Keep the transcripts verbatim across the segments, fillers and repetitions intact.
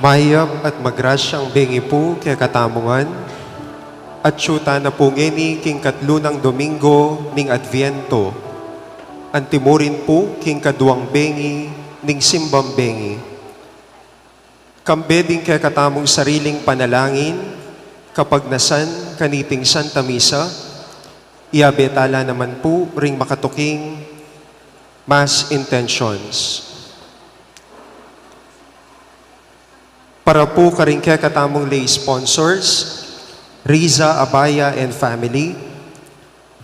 Mayap at magrasyang bengi pu kekatamu ngan, atyu tana pu ngeni king katlu nang Domingo ning Adviento, antimurin pu king kaduang bengi ning Simbang Bengi. Kambe ding kekatamung sariling panalangin, kapagnasan kaniting Santa Misa, iabe tala naman pu ring makatuking Mass intentions. Para pu karing kekatamung lay sponsors, Riza Abaya and family,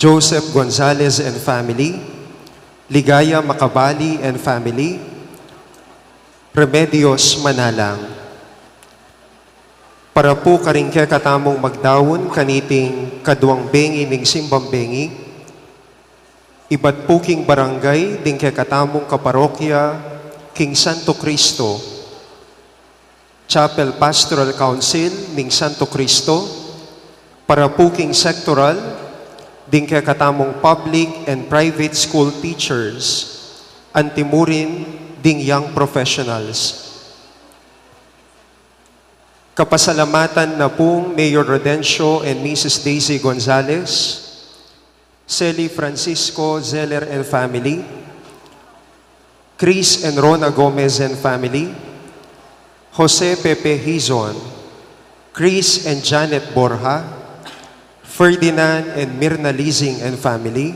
Joseph Gonzalez and family, Ligaya Macabali and family, Remedios Manalang. Para pu karing kekatamung magdaun kaniting kaduang bengi ning Simbang Bengi, ibat pu king barangay ding kekatamung kaparokya king Santo Cristo, Chapel Pastoral Council ning Santo Cristo, para pu king sectoral ding kekatamung public and private school teachers, antimurin ding young professionals. Kapasalamatan na pung Mayor Rodencio and Missus Daisy Gonzalez, Sally Francisco Zeller and family, Chris and Rona Gomez and family, Jose Pepe Hizon, Chris and Janet Borja, Ferdinand and Mirna Lizing and family,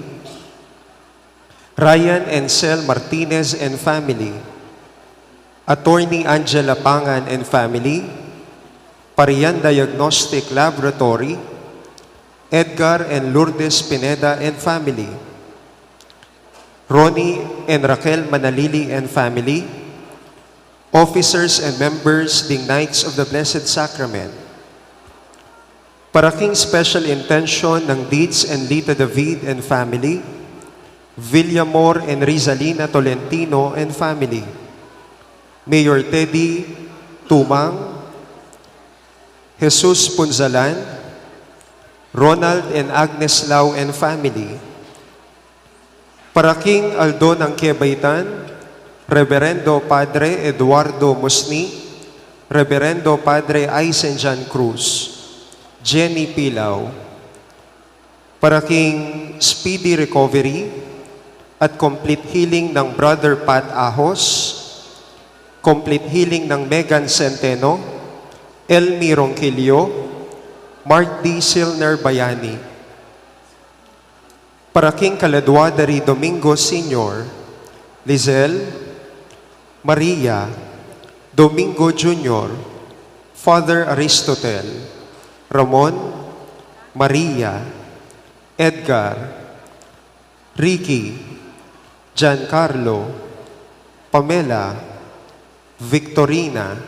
Ryan and Sel Martinez and family, Attorney Angela Pangan and family, Parian Diagnostic Laboratory, Edgar and Lourdes Pineda and family, Ronnie and Raquel Manalili and family, officers and members ding Knights of the Blessed Sacrament. Para king special intention nang Deeds and Lita David and family, Villamor and Rizalina Tolentino and family, Mayor Teddy Tumang, Jesus Punzalan, Ronald and Agnes Lau and family. Para king aldo nang kebaitan, Reverendo Padre Eduardo Musni, Reverendo Padre Aisen Jan Cruz, Jenny Pilau. Para king speedy recovery at complete healing nang Brother Pat Ahos, complete healing nang Megan Centeno, Elmi Ronquillo, Mark D. Silner Bayani. Para king kaladua da ri Domingo Senior, Lizelle, Maria, Domingo Junior, Father Aristotel, Ramon, Maria, Edgar, Ricky, Giancarlo, Pamela, Victorina,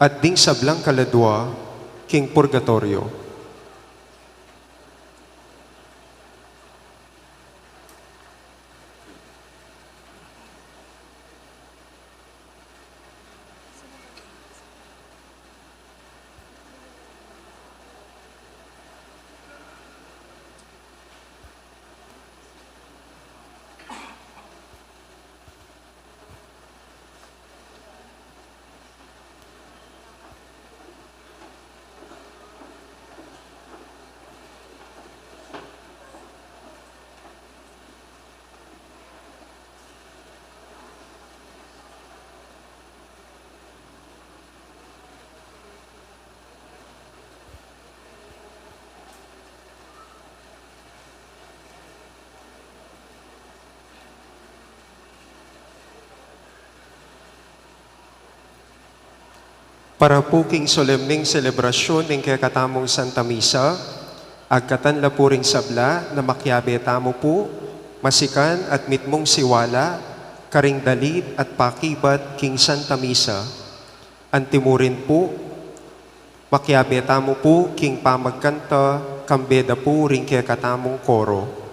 at ding sablang kaladua king purgatoryo. Para pu king solemneng selebrasyun ning kekatamung Santa Misa, agkatan la pu ring sabla na makiabe tamu pu, masikan at mitmung siwala, karing dalit at pakibat king Santa Misa. Antimurin pu, makiabe tamu pu king pamagkanta, kambe da pu ring kekatamung koro.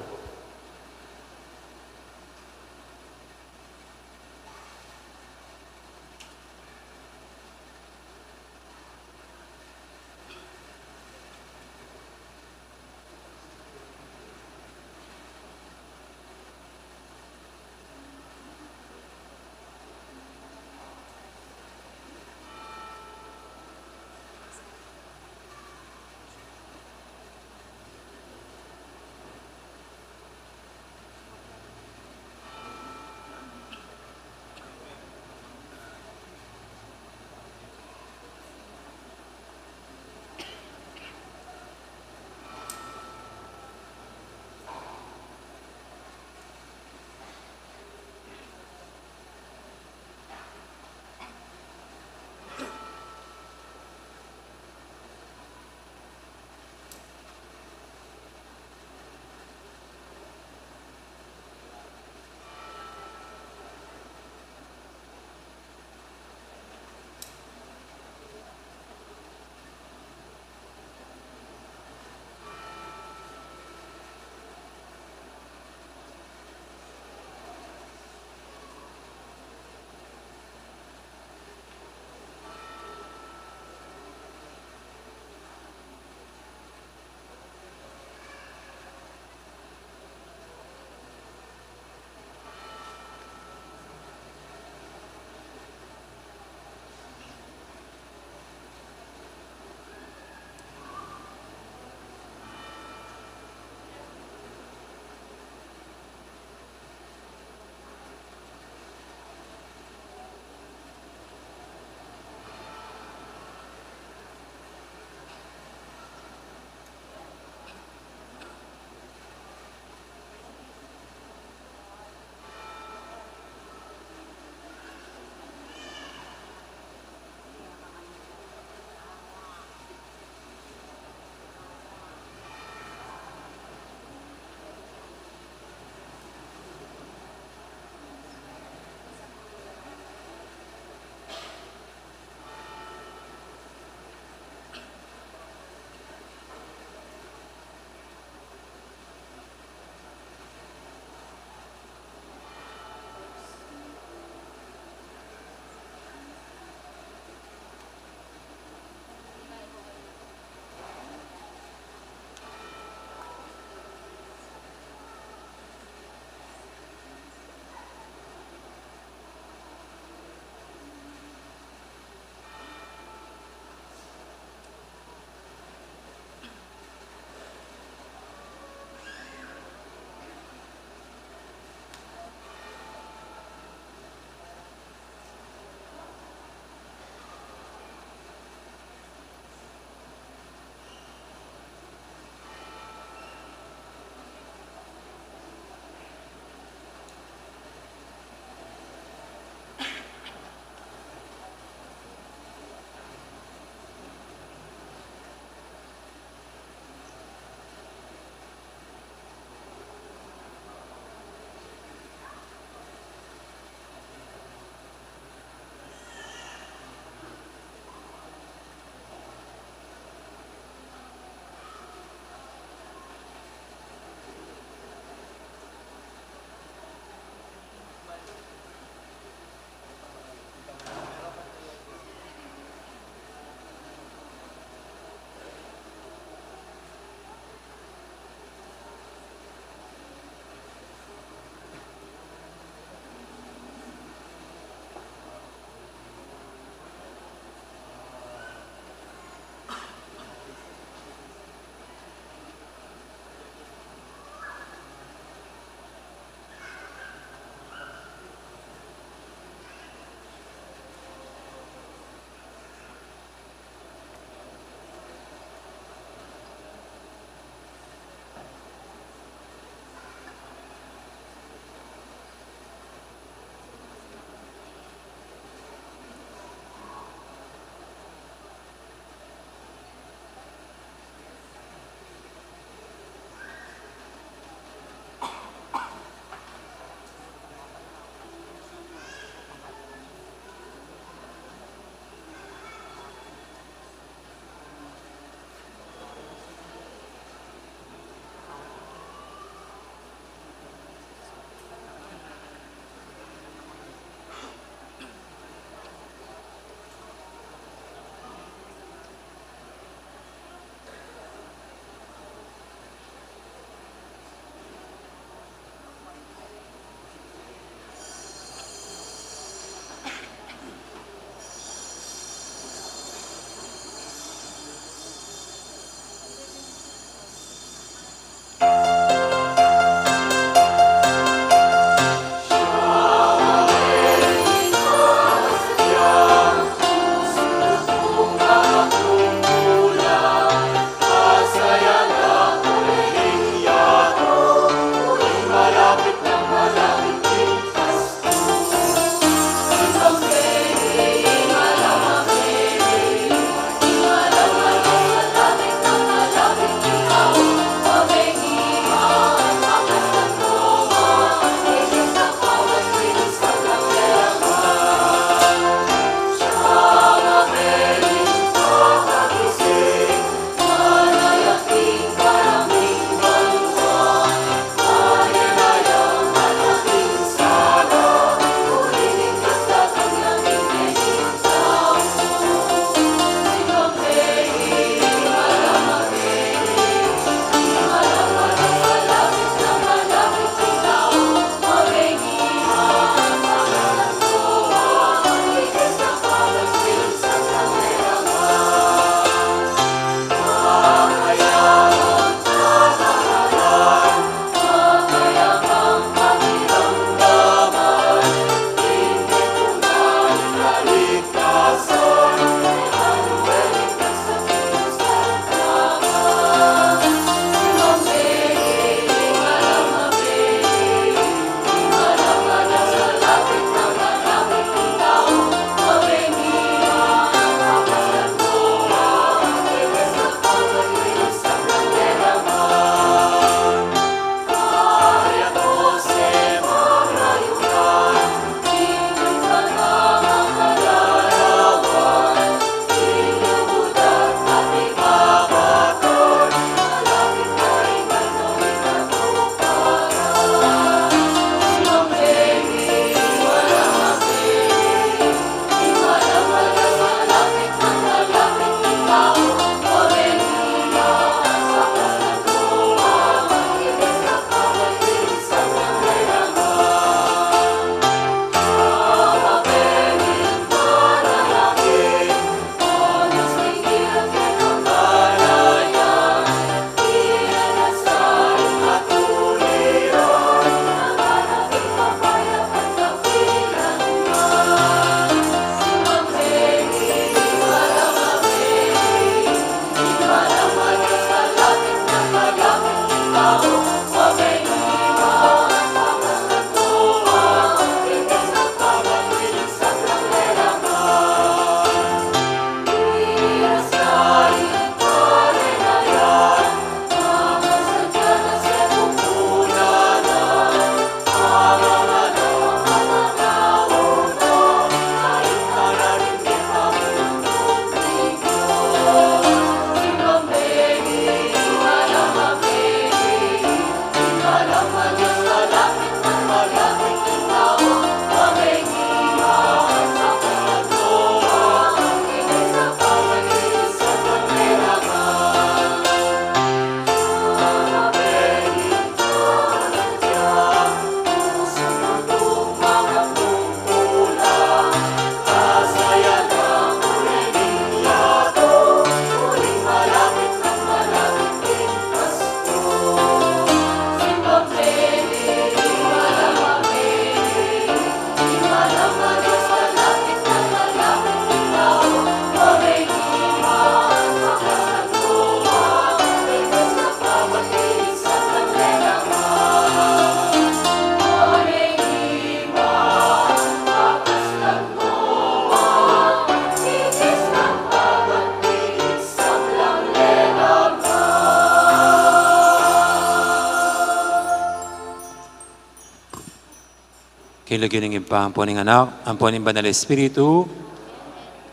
King lagyu ning Ibpa, ampo ning Anak, ampo ning Banal Espiritu.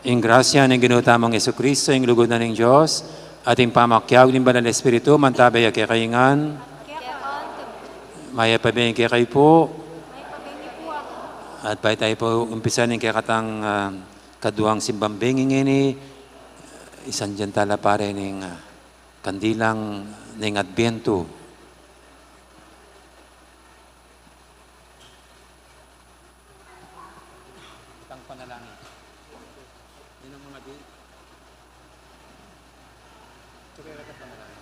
Ing grasya ning Ginu tamung Jesucristo, ing lugud na ning Dios, at ing pamakiabe ning Banal Espiritu, mantabe ya kekayu ngan. Mayap a bengi kekayu pu. At bayu tamu pu umpisan ing kekatang, ah, kaduang simbang bengi ngeni, isanyan tala pare ning, ah, kandilang ning Adbientu. Itang panalangin. Yan ang mga di-, tsaka yung panalangin.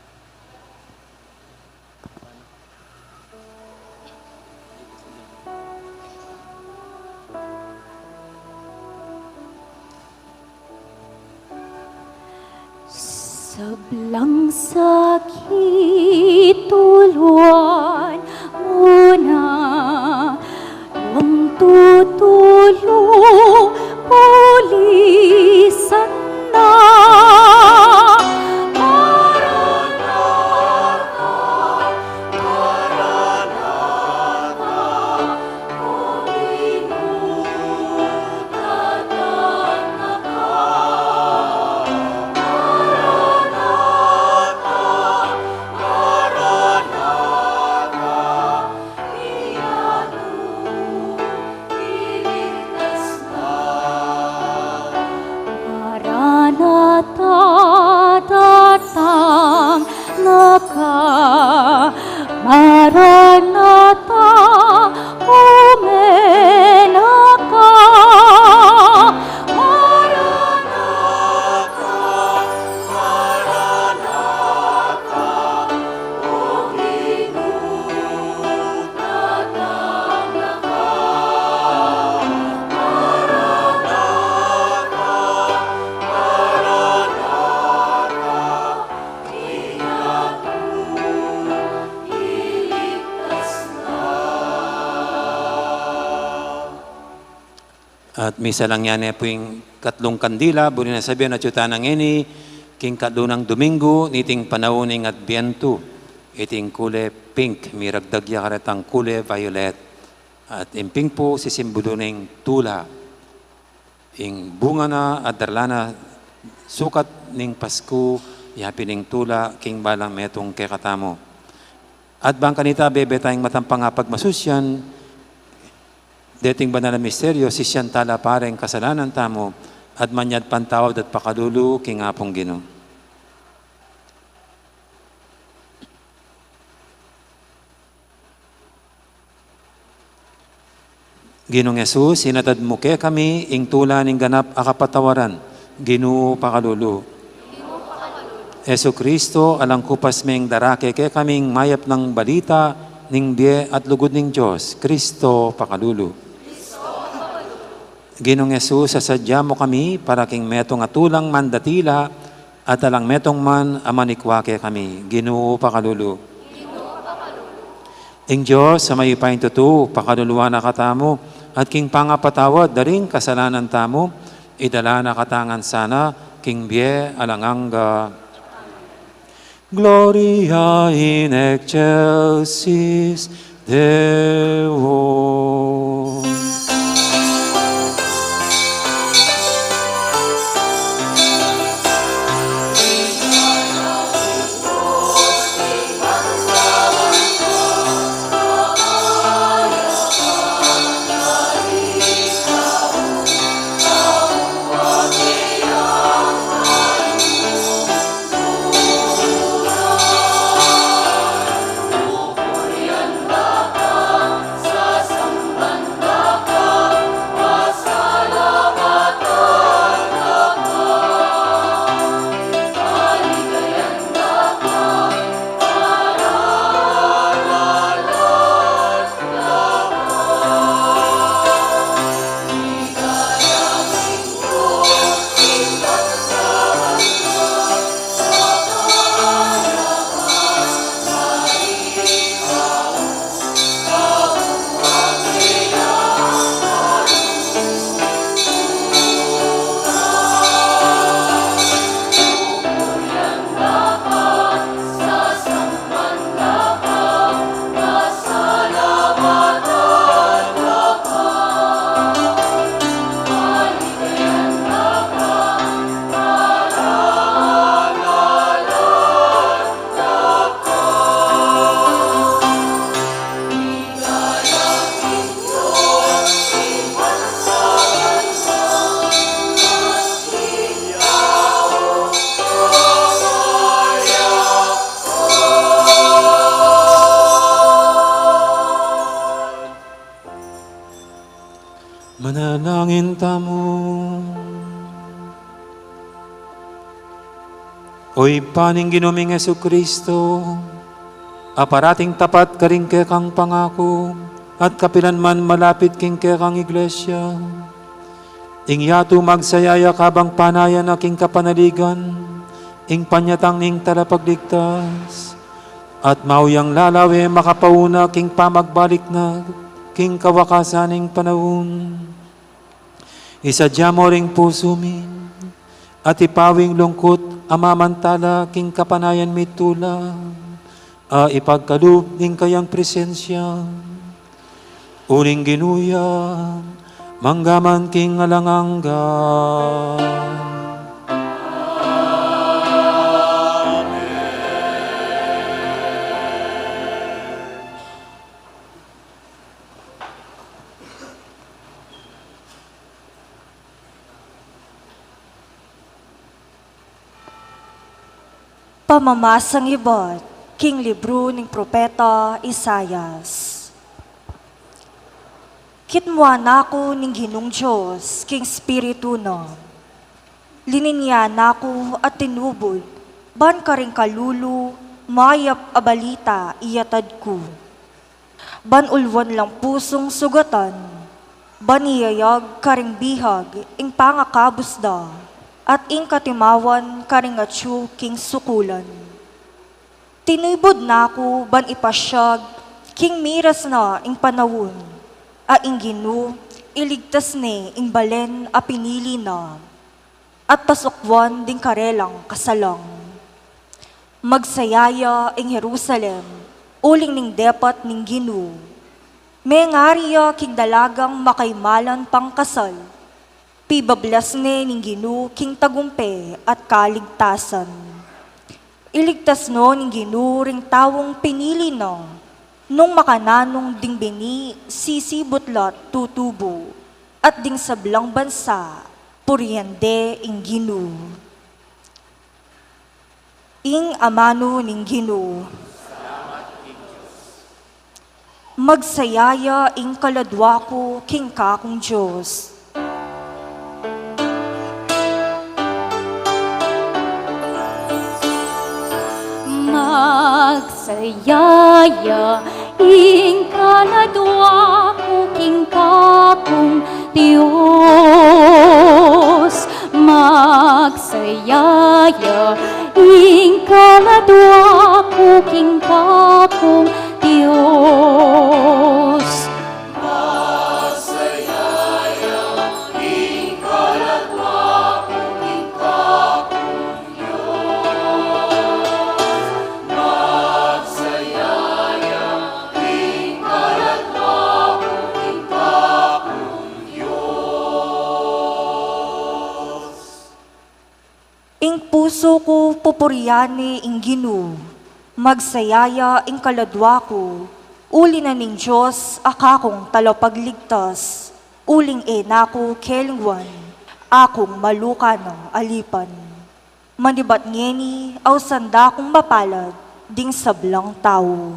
Sablang sakit tuluan mu na, wang tutulu pulisan na. Maranatha, Maranatha, Maranatha, datang na ka. Maranatha, ume na ka. Maranatha, Maranatha, o Ginu, datang na ka. Maranatha, Maranatha, At misa lang yan, e pu ing katlung kandila, buri na sabian, atyu tana ngeni king katlu nang Domingo niting panaun ning Adbientu. Iting kule pink, miragdag ya karetang kule violet. At ing pink pu, sisimbolun ning tula. Ing bunga na at darla na sukat ning Pasku, ya pin ing tula king balang metung kekatamu. At bang kanita bebe tayang matampang apagmasusyan deting banal a misteryo, sisian tala pare ing kasalanan tamu, at manyad pantawad at pakalulu king Apung Ginu. Ginung Jesus, inatad mu kekami ing tula ning ganap a kapatawaran. Ginu, pakalulu. Jesucristo, alang kupas meng darake kekaming mayap nang balita ning bie at lugud ning Dios. Cristo, pakalulu. Ginung Jesus, sasadya mu kami para king metung a tulang mandatila at alang metung man a manikwa kekami. Ginu, pakalulu. Ing Dios a mayupayang tutu, pakaluluan na katamu, at king pangapatawad da ring kasalanan tamu, idala na katamu ngan sana king bie alang angga. Gloria in excelsis Deo. Manalangin tamu. O Ibpa ning Ginu ming Jesucristo, a parating tapat karing kekang pangaku, at kapilan man malapit king kekang iglesia, ing yatu magsaya ya kabang panayan na king kapanaligan, ing panyatang ning Talapagligtas, at mauyang lalawe makapauna king pamagbalik na king kawakasan ning panaun. Isadya mu ring pusu mi, at ipawi ing lungkut a mamantala king kapanayan mi tula, a ipagkalub ning kayang presensya. Uling Ginu ya, mangga man king alang angga. Pamamasang ibat king libru ning propeta Isaias. Kitmuan na ku ning Ginung Dios king Espiritu na. Lininan na ku at tinubud, ban karing kalulu, mayap a balita iyatad ku. Ban ulwan lang pusung sugatan, ban iyayag karing bihag ing pangakabus da, at ing katimawan karing atyu king sukulan. Tinubud na ku ban ipasyag king miras na ing panaun, a ing Ginu iligtas ne ing balen a pinili na, at pasukwan ding karelang kasalang. Magsaya ya ing Jerusalem, uling ning depat ning Ginu. Mengari ya king dalagang makaimalan pangkasal. Pibablas ne ning Ginu king tagumpe at kaligtasan. Iligtas no ning Ginu ring taung pinili na, nung makananu ding bini sisibut la't tutubu, at ding sablang bansa purian de ing Ginu. Ing amanu ning Ginu. Magsaya ya ing kaladwa ku king kakung Dios. Magsaya ya ing kaladwa ku king kakung Dios. Magsaya ya ing kaladwa ku king kakung Dios. Ing pusu ku pupurian ne ing Ginu, magsaya ya ing kaladwa ku, uli na ning Dios a kakung talapagligtas, uling e na ku kelingwan, akung maluka nang alipan. Manibat ngeni, ausan da kung mapalad ding sablang tau.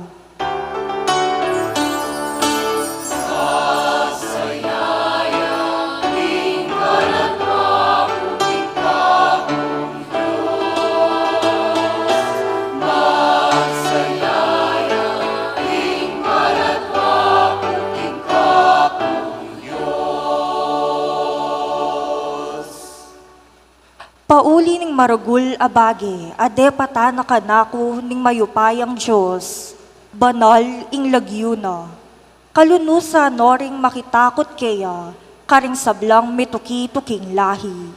Pauli ning maragul a bage a depatan na kanaku ning mayupayang Dios, banal ing lagyu na. Kalunusan no ring makitakut keya karing sablang mituki-tuking lahi.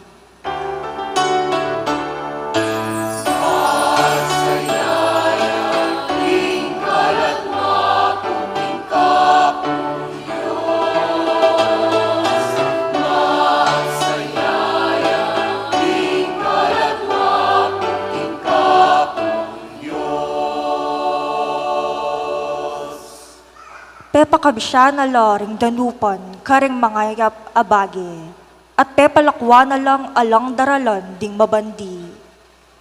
Pepakabsian na la ring danupan karing mangayap a bage, at pepalakwan na lang alang daralan ding mabandi.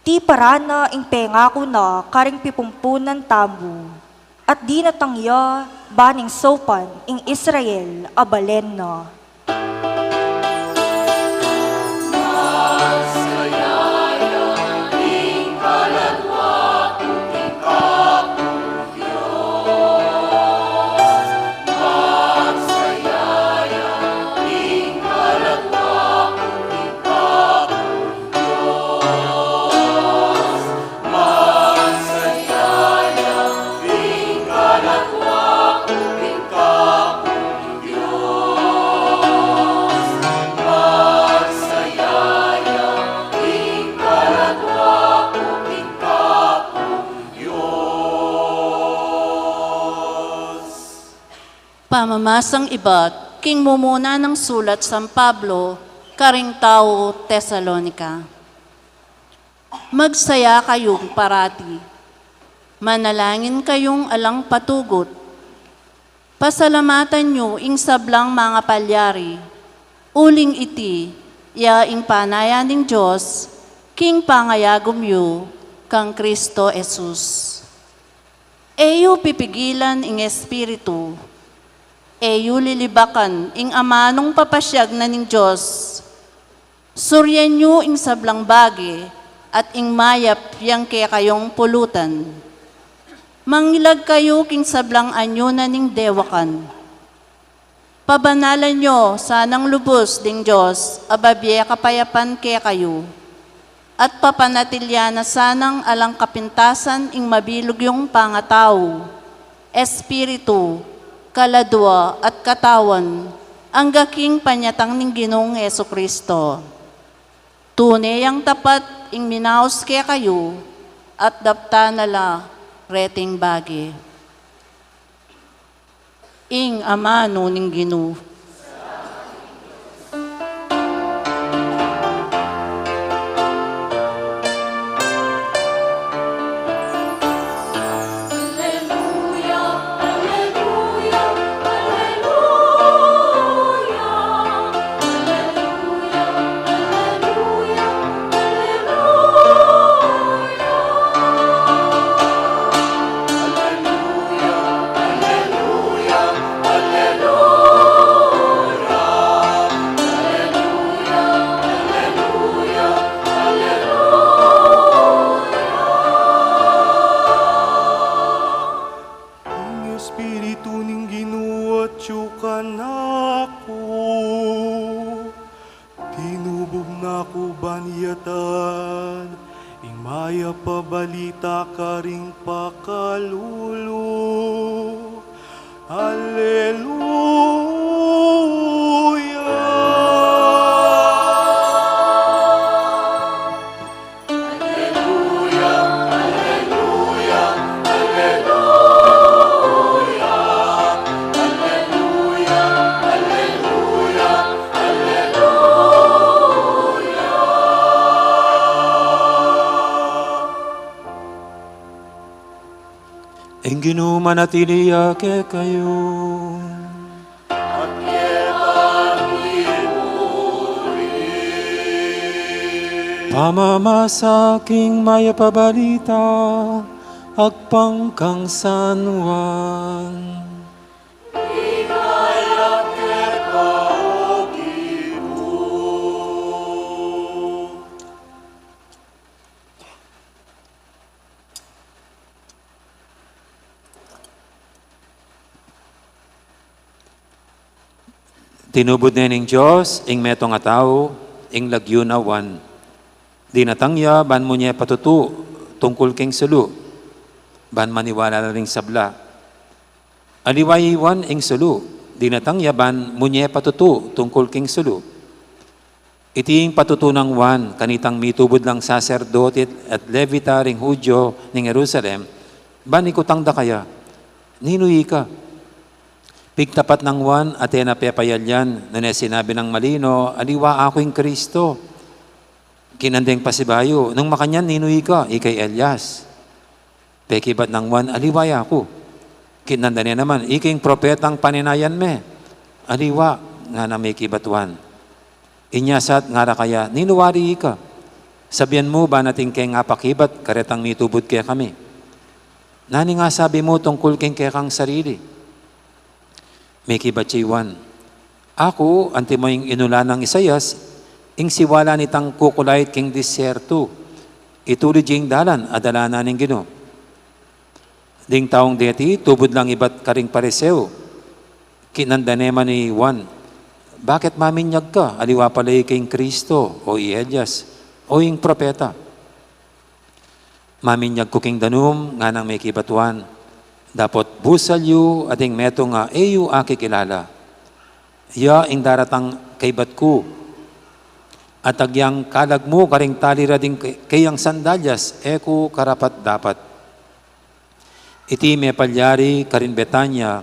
Tiparan na ing pengaku na karing pipumpunan tamu, at dinatang ya ba ning saupan ing Israel a balen na. Pamamasang ibat king mumuna nang sulat San Pablo karing tau Tesalonica. Magsaya kayung parati. Manalangin kayung alang patugut. Pasalamatan yu ing sablang mangapalyari, uling iti ya ing panaya ning Dios king pangayagum yu kang Kristo Jesus. E yu pipigilan ing Espiritu, e yu lilibakan ing amanung papasyag na ning Dios. Suryan yu ing sablang bage at ing mayap yang kekayung pulutan. Mangilag kayu king sablang anyu na ning dewakan. Pabanalan yu sanang lubus ding Dios a babie kapayapan kekayu, at papanatilyan na sanang alang kapintasan ing mabilug yung pangatau, espiritu, kaladua, at katawan, angga king panyatang ning Ginung Jesu-Kristo. Tune yang tapat ing minaus kekayu, at daptan na la reting bage. Ing amanu ning Ginu. Ing Espiritu ning Ginu atyu kanaku. Tinubud na ku ban yatan ing mayap a balita karing pakalulu. Alleluia. Ing Ginu manatili ya kekayu. Pamamasa king mayap a balita agpang kang San Juan. Tinubud ne ning Dios ing metung a tau, ing lagyu na Juan. Dinatang ya ban munye patutu tungkul king sulu, ban maniwala la ring sabla. Aliwa ya i Juan ing sulu, dinatang ya ban munye patutu tungkul king sulu. Iti ing patutu nang Juan kanitang mitubud lang saserdote at Levita ring Judio ning Jerusalem, ban ikutang da kaya, "Ninu ika?" Pigtapat nang Juan, ate na pepayalyan, nune sinabi nang malino, "Aliwa aku ing Kristo." Kitnan deng pasibayu, "Nung makanyan, ninu ika?" "Ika i Elias." Pekibat nang Juan, "Aliwa ya aku." Kitnan da ne naman, "Ika ing propetang paninayan me?" "Aliwa," nganang mekibat Juan. Inya sat ngara kaya, "Ninu wari ika? Sabian mu ban atin keng apakibat karetang mitubud kekami. Nanu ing asabi mu tungkul keng kekang sarili?" Mekibat ya i Juan, "Aku, antimo ing inulat nang Isaias, ing siwala nitang kukulait king disyertu, itulid ya ing dalan a dalanan ning Ginu." Ding taung deti tubud lang ibat karing Pariseo. Kitnan da ne man i Juan, "Bakit maminyag ka? Aliwa pala ika ing Kristo, o i Elias, o ing propeta." "Maminyag ku king danum," nganang mekibat Juan, "dapot busal yu ating metung a e yu akikilala. Ya ing daratang kaibat ku, at agyang kalag mu karing tali ra ding ke-, keyang sandalyas, e ku karapat-dapat." Iti mepalyari karin Betania,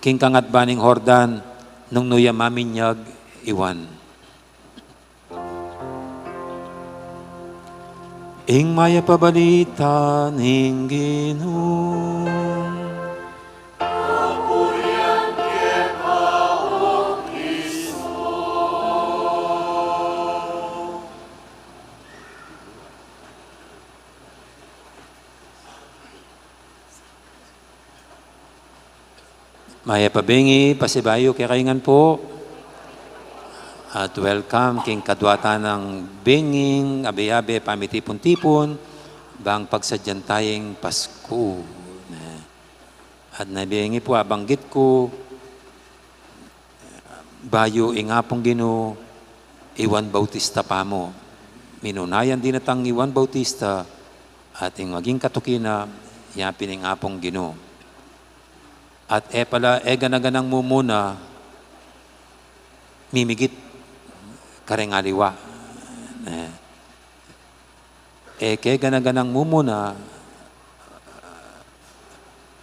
king kangatba ning Jordan, nung nu ya maminyag i Juan. Ing mayap a balita ning Ginu. Mayap a bengi, pasibayu kekayu ngan pu. At welcome king kadua tang benging abe-abe pamitipun-tipun, bang pagsadyan taya ing Pasku. At nabengi pu, abanggit ku, bayu ing Apung Ginu, i Juan Bautista pa mu. Minuna yang dinatang i Juan Bautista, at ing maging katuki na, yapin ing Apung Ginu. At e pala, e gana-ganang mumuna mimigit kareng aliwa. E, e kegana-ganang mumuna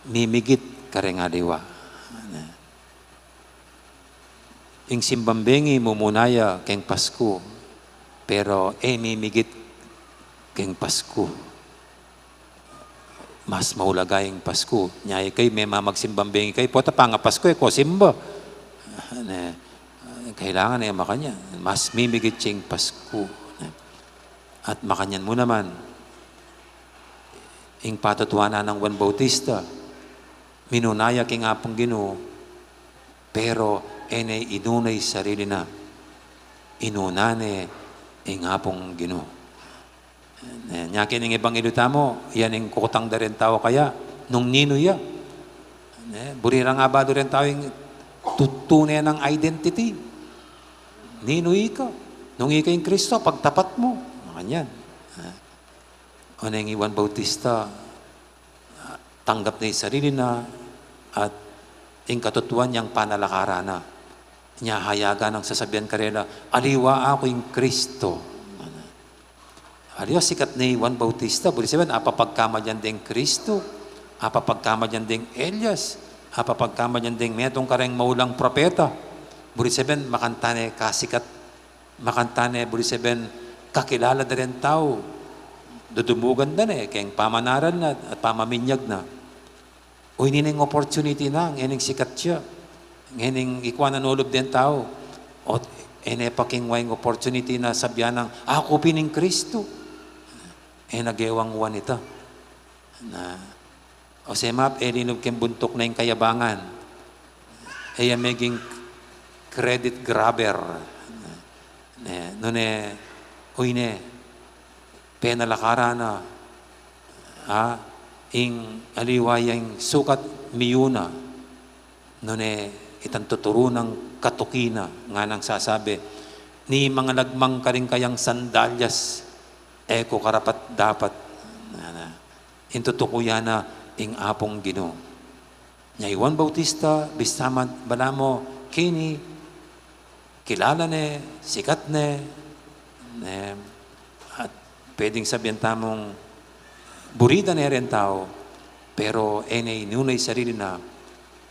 mimigit kareng aliwa. Ing simbang bengi mumuna ya keng Pasku, pero e mimigit keng Pasku. Mas maulaga ing Pasku. Nya ikayu, me mamagsimbang bengi kayu, pota pangapasku e ko simba. Ne, kailangan e makanyan. Mas mimigit ya ing Pasku. Ne. At makanyan mu naman, ing patutuanan nang Juan Bautista, minuna ya king Apung Ginu, pero e ne inuna ing sarili na, inuna ne ing Apung Ginu. Ne, nya king ebanghelyu tamu, yan ing kukutang da ring tau kaya, nung ninu ya. Ne, buri rang abalu reng tau ing tutune nang identity. Ninu ika? Nung ika ing Kristo, pagtapat mu. Makanyan. Ne. O neng i Juan Bautista, tanggap ne ing sarili na, at ing katutuan yang panalakaran na. Nya hayagan nang sasabian karela, "Aliwa aku ing Kristo." Aliwa, sikat ne i Juan Bautista, buri sabian, apapagkamalian deng Kristo, apapagkamalian deng Elias, apapagkamalian deng metung kareng maulang propeta. Buri sabian, makanyan ne kasikat, makanyan ne, buri sabian, kakilala da reng tau, dudumugan da ne keng pamanaral na at pamaminyag na. O, ini ne ing opportunity na, ngening sikat ya, ngening ikwa na ing lub deng tau. O, e ne pakingwa ing opportunity na sabian nang, "Aku pin ing Kristo." E na gewang Juan ita. Na, o semap, e linub keng buntuk na ing kayabangan. E ya meging credit grabber. Ne, nune, o ine, penalakaran na, a, ing aliwa yang sukat miyuna, nune, itang tuturu nang katuki na, nganang sasabi, ni mangalagmang karing kayang sandalyas, e ku karapat-dapat, na, na, ing tutuku ya na ing Apung Ginu. Nya i Juan Bautista, bisa man balamu keni, kilala ne, sikat ne, ne, at pwedeng sabian tamung buri da ne reng tau, pero e ne inuna ing sarili na,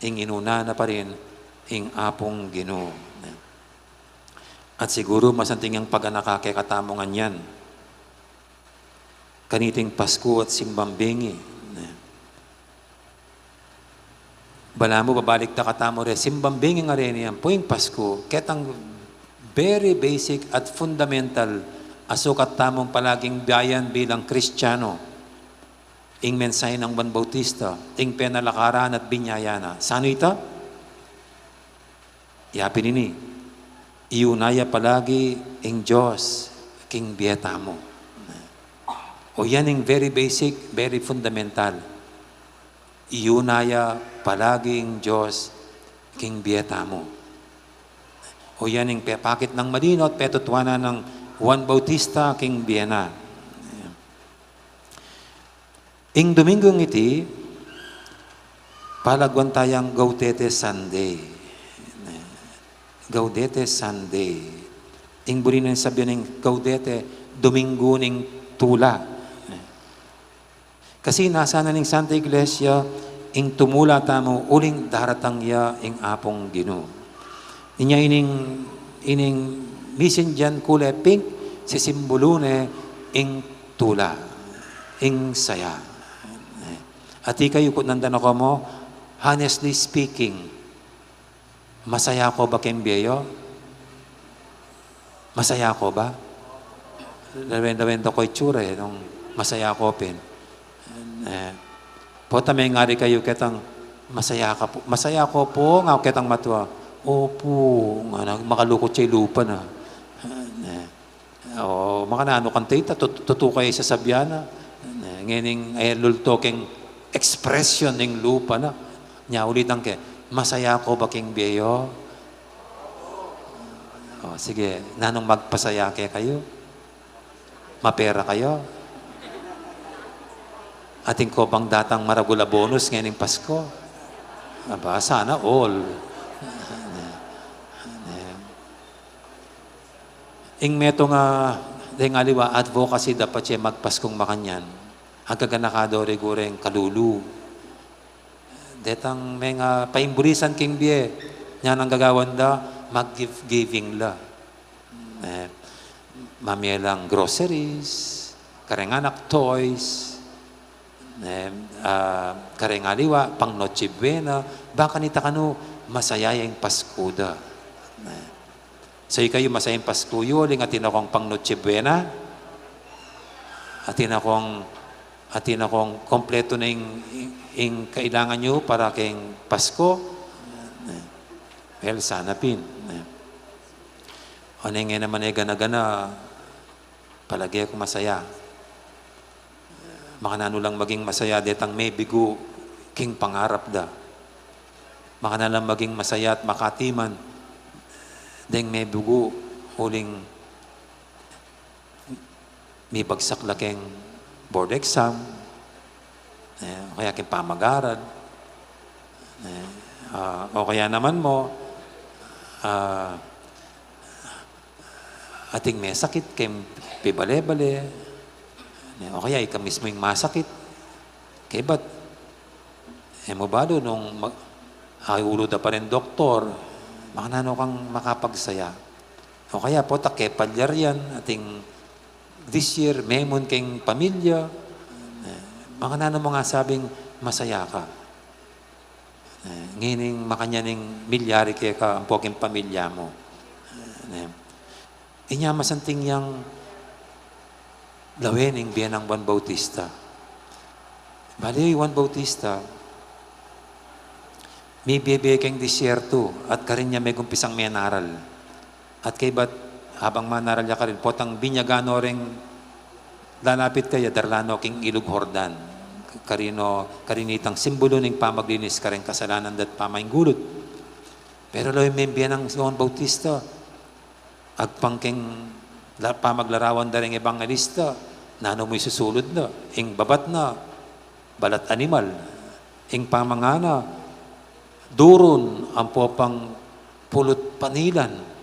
ing inuna na pa rin ing Apung Ginu. At siguru masanting yang paganaka kekatamu ngan yan. Kaniting Pasku at simbang bengi. Balamu babalik da katamu re, simbang bengi ngeni ampo ing Pasku, ketang very basic at fundamental a sukat tamung palaging biayan bilang Kristiyanu. Ing mensahe nang Juan Bautista, ing penalakaran at binyaya na. Sanu ita? Yapin ini, iuna ya palagi ing Dios king bie tamu. O yan ing very basic, very fundamental. Iuna ya palagi ing Dios king bie tamu. O yan ing pepakit nang malino at petutuanan nang Juan Bautista king bie na. Ing Dominggung iti, palagwan tayang Gaudete Sunday. Gaudete Sunday. Ing buri nang sabian ning Gaudete, Dominggu ning tula. Kasi nasa na ning Santa Iglesia, Ing tumula tamu uling daratang ya ing Apung Ginu. Inya ining, ining misin dian kule pink, sisimbulu ne ing tula, ing saya. At ikayu, kutnan da na ko mo, honestly speaking, masaya ko ba keng bie yo? Masaya ko ba? Lawen-lawen da ko itsura e, nung masaya ko pin. E, pota mengari kayu ketang, "Masaya ka po?" "Masaya ko po," nga ketang matua. "Opo," nga na, makalukut ya ing lupa na. E, o, makananu kanta ita, tut-, tutu kaya ing sasabian na. E, ngening, e, lulto keng expression ning lupa na. Nya ulitan ke, "Masaya ko ba keng bie yo?" O, sige, nanung magpasaya kekayu? Mapera kayu? Atin ko bang datang maragul a bonus ngening Pasko? Aba, sana all. Ing metung a, deng aliwa, advocacy, dapat ye magpaskung makanyan. Agaganaka do rigureng kalulu. Detang menga paimburisan king bie, nya nang gagawan da, mag-gift giving la. E, mamie lang groceries, kareng anak toys, e, a, kareng aliwa, pang Noche Buena, ba kanita kanu, masaya ya ing Pasku da. E, so ikayu, masaya ing Pasku yu, uling atin na kong pang Noche Buena, atin na kong, atin na kong kompletu na ing, ing kailangan yu para keng Pasko. E, well, sana pin. E, o neng e naman e gana-gana, palage ku masaya. Makananu lang maging masaya detang mebigu king pangarap da. Makananu lang maging masaya at makatiman deng mebigu uling mibagsak la keng board exam, e, o kaya keng pamag-aral, e, a, o kaya naman mo, a, ating mesakit keng pibale-bale, e, o kaya ika mismu ing masakit. Kaybat e mu balu nung mag-, aulu da pa ring doktor, makananu kang makapagsaya. O kaya pota kepalyar yan, ating this year, memun keng pamilya, e, makananu mung asabing masaya ka. E, ngening makanyan ing milyari keka ampo king pamilya mu. E, inya masanting yang lawen ing bie nang Juan Bautista. Bale, i Juan Bautista, mibie-bie keng disyerto, at karin ya megumpisang menaral. At kaybat, habang manaral ya karin, potang binyagan no reng lalapit kaya, darlan no king Ilug Jordan. Karin no, karin itang simbulu ning pamaglinis kareng kasalanan da't pamainggulut. Pero lawen meng bie nang Juan Bautista, agpang keng la-, pamaglarawan da reng ebanghelista, nanu mu isusulud na? Ing babat na, balat animal. Ing pamangana, durun, ampo pang pulut panilan.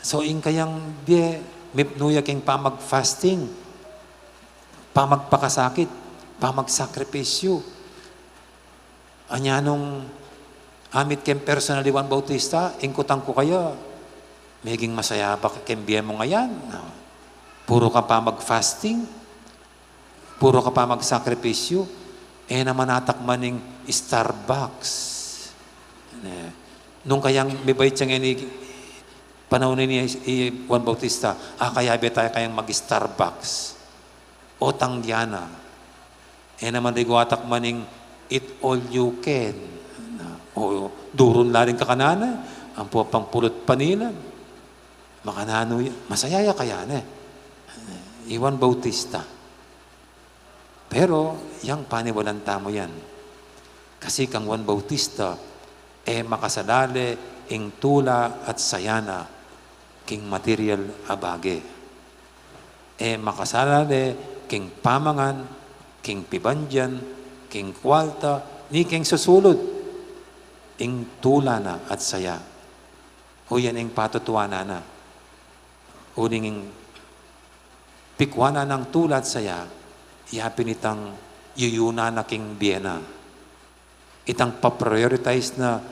So, ing kayang bie, mipnu ya keng pamag-fasting, pamagpakasakit, pamagsakripisyu. Anya nung amit keng personal i Juan Bautista, ing kutang ku kaya, meging masaya ba keng bie mu ngeni? Puro ka pamag-fasting, puro ka pamagsakripisyu, e naman atakman ing Starbucks. E, nung kayang mibait ya ngeni, panaun ini i Juan Bautista, a, kayabe taya kayang mag-Starbucks. O tanggiana. E naman rigu atakman ing eat all you can. O, durun la ring kakanan, e, ampo pang pulut panilan. Makananu ya, masaya ya kaya ne i Juan Bautista. Pero, yang paniwalan tamu yan. Kasi kang Juan Bautista, e makasalale ing tula at saya na king material a bage. E makasalale king pamangan, king pibandian, king kwalta, ni king susulud, ing tula na at saya. O yan ing patutuanan na. Uling ing pikuanan nang tula at saya, ya pin itang yuyunan na king bie na. Itang pa-prioritize na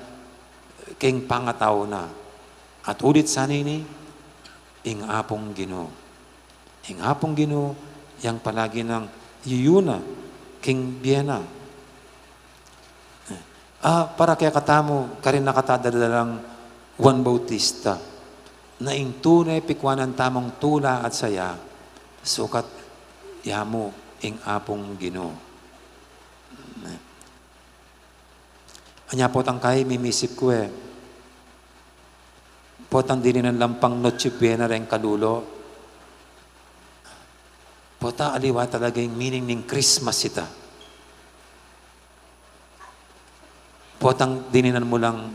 king pangatau na. At ulit sana ini, ing Apung Ginu. Ing Apung Ginu, yang palagi nang yuyuna king bie na. Ah, para kekatamu, karin na kata dadalang Juan Bautista, na ing tune pikuanan tamung tula at saya, sukat ya mu ing Apung Ginu. Anya potang kai, mimisip ku e. Potang dininan lang pang Noche Buena reng kalulu. Pota aliwa talaga ing meaning ning Christmas ita. Potang dininan mu lang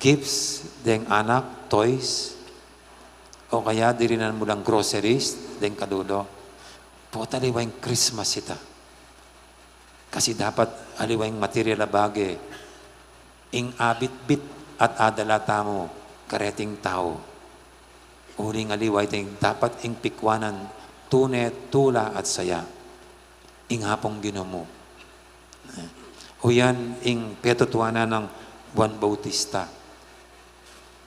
gifts deng anak, toys, o kaya dininan mu lang groceries deng kalulu. Pota aliwa ing Christmas ita. Kasi dapat aliwa ing material a bage, ing abitbit at adala tamu kareting tau. Uling aliwa ita ing dapat ing pikuanan tune, tula at saya, ing Apung Ginu mu. Uyan ing petutuanan nang Juan Bautista.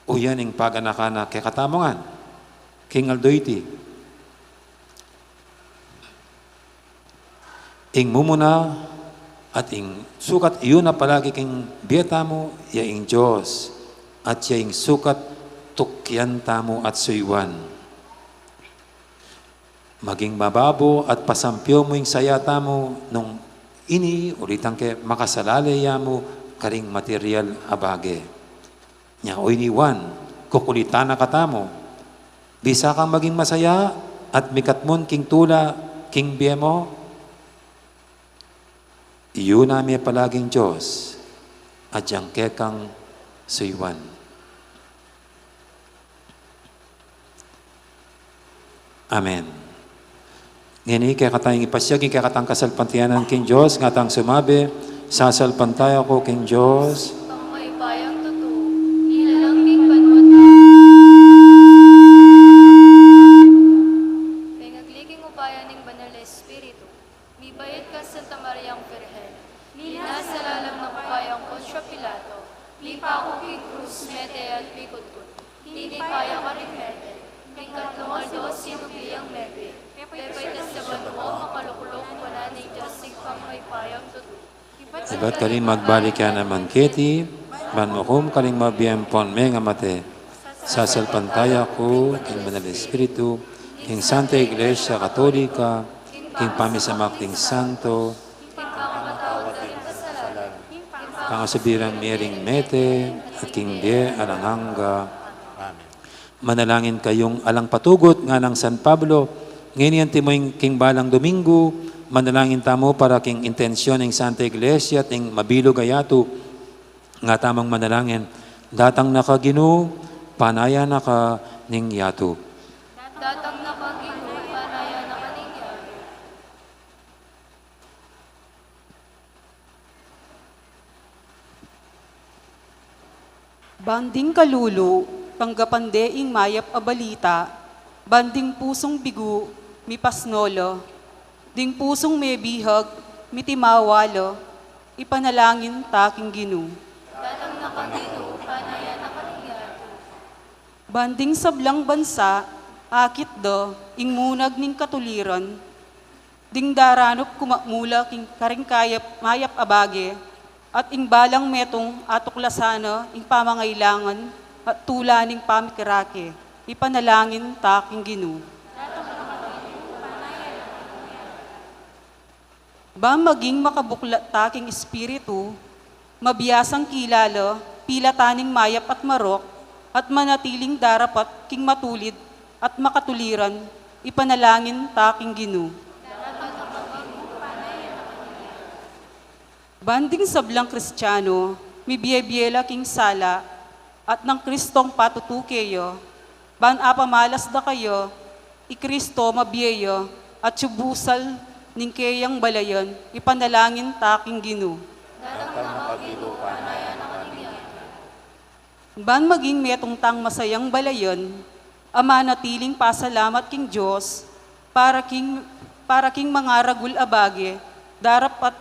Uyan ing paganakan na kekatamu ngan king aldo iti. Ing mumuna at ing sukat yuyuna palagi king bie tamu, ya ing Dios, at ya ing sukat tukian tamu at suyuan. Maging mababo at pasampiu mu ing saya tamu nung ini ulit ang ke makasalale ya mu karing material a bage. Nya o ini Juan, kukulitan na katamu. Bisa kang maging masaya at mikatmun king tula king bie mu? Iyuna me palaging Dios, agyang kekang suyuan. Amen. Ngeni, kekatang ipasyag ing kekatang kasalpantayanan king Dios, ngatang sumabi, sasalpantaya ku king Dios. Pangmayupayang tutu, ilalang ning banua. Pengagli king upaya ning Banal a Espiritu, mibayat kang Santa Mariang Birhen, minasalalam na ku kayang Poncio Pilato, mipaku king krus, mete at mikutkut. Tinipa ya karing mete, king katlung aldo sinubli yang mebie, pepaitas ya banua, makaluklok wanan ning Dios ing pangmayupayang tutu. Ibat karing magbalik ya naman keti, ban mukum karing mabie ampon mengamate. Sasalpantaya ku king Banal a Espiritu, king Santa Iglesia Katolika, king pamisamak ding santo, pangasubi rang mie ring mete, at king bie alang angga. Amen. Manalangin kayung alang patugut, nganang San Pablo. Ngeni antimo ing king balang Domingo, manalangin tamu para king intensyon ning Santa Iglesia at ning mabilug a yatu. Nga tamung manalangin, datang na ka Ginu, panayan na ka ning yatu. Datang na ka Ginu, panayan na ka ning yatu. Ban ding kalulu, tanggapan de ing mayap a balita, ban ding pusung bigu, mipasno la, ding pusung mebihag, mitimawa la, ipanalangin ta king Ginu. Datang na ka Ginu, panayan na ka ning yatu. Ban ding sablang bansa, akit da, ing munag ning katuliran, ding daranup kumakmula king karing kayap mayap a bage, at ing balang metung atuklasan na ing pamangailangan at tula ning pamikirake, ipanalangin ta king Ginu. Ban maging makabuklat ta king espiritu, mabiasang kilala, pilatan ning mayap at marok, at manatiling darapat king matulid at makatuliran, ipanalangin ta king Ginu. Ban ding sablang Kristiano, mibie-bie la king sala, at nang Kristong patutu keya, ban apamalas da kaya, i Kristo mabie ya, at subusal ning keyang balayan, ipanalangin ta king Ginu. Datang na ka Ginu, panayan na ka ning yatu. Ban maging metung tang masayang balayan, a manatiling pasalamat king Dios, para king, para king mangaragul a bage, darapat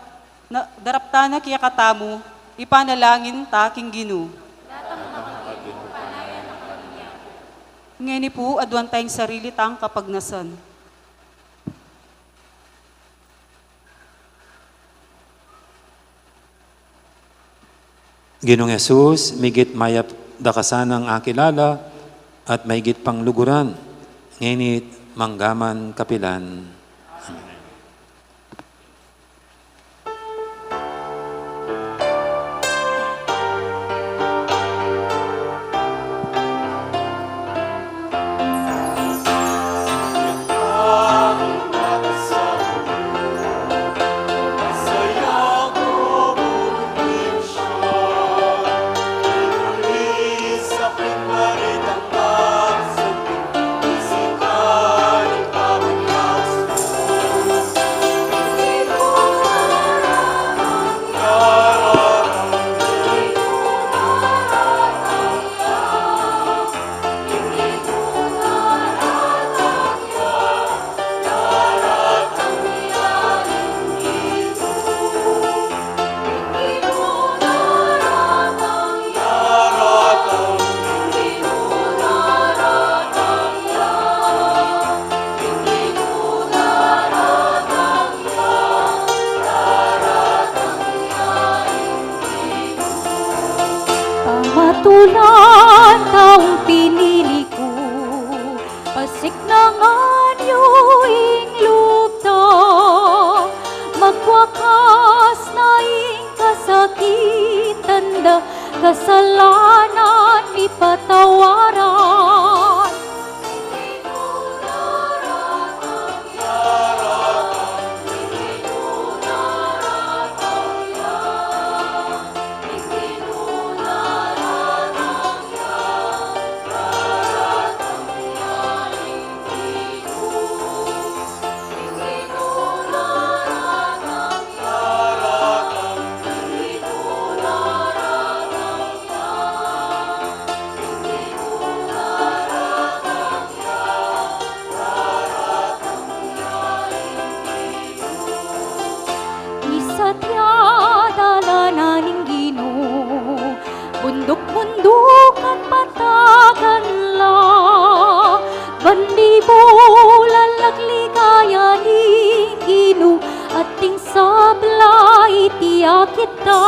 na, daraptan na kekatamu, Ipanalangin ta king Ginu. Ngeni pu, aduan taya ing sarili tang kapagnasan. Ginung Jesus, migit mayap da ka sanang akilala at maigit pang luguran, ngeni't manggaman kapilan. Amen. Pamatulan taung pinili ku, pasiknangan yu ing lub da, magwakas na ing kasakitan da, kasalanan mipatawaran. Isatya dalan na ning Ginu, bunduk-bundukan patagan la, ban mibulala ing ligaya ning Ginu, at ing sabla iti akit da.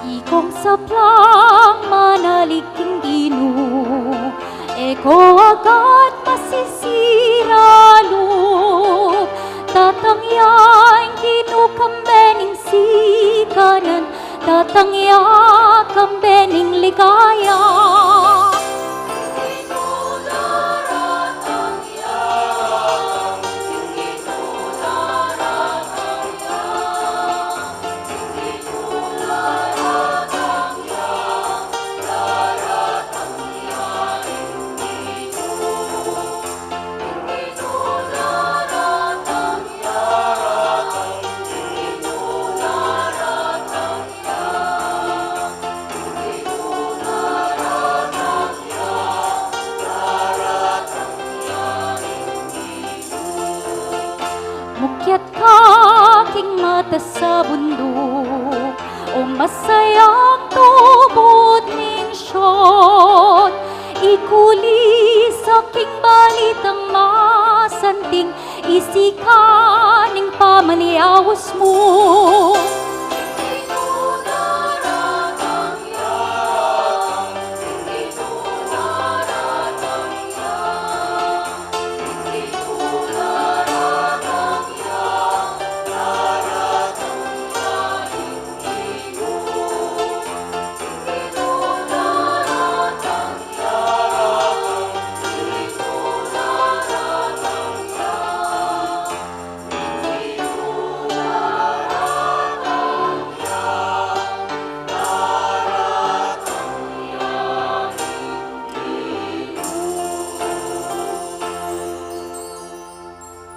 Ikong sablang manalig king Ginu, e ko agad masisira lub. Datang ya ing Ginu kambe ning sikanan, datang ya kambe ning ligaya. Mukyat ka king matas a bunduk, o masayang tubud ning Sion. Ikuli sa king balitang masanting, isikan ing pamanyaus mu.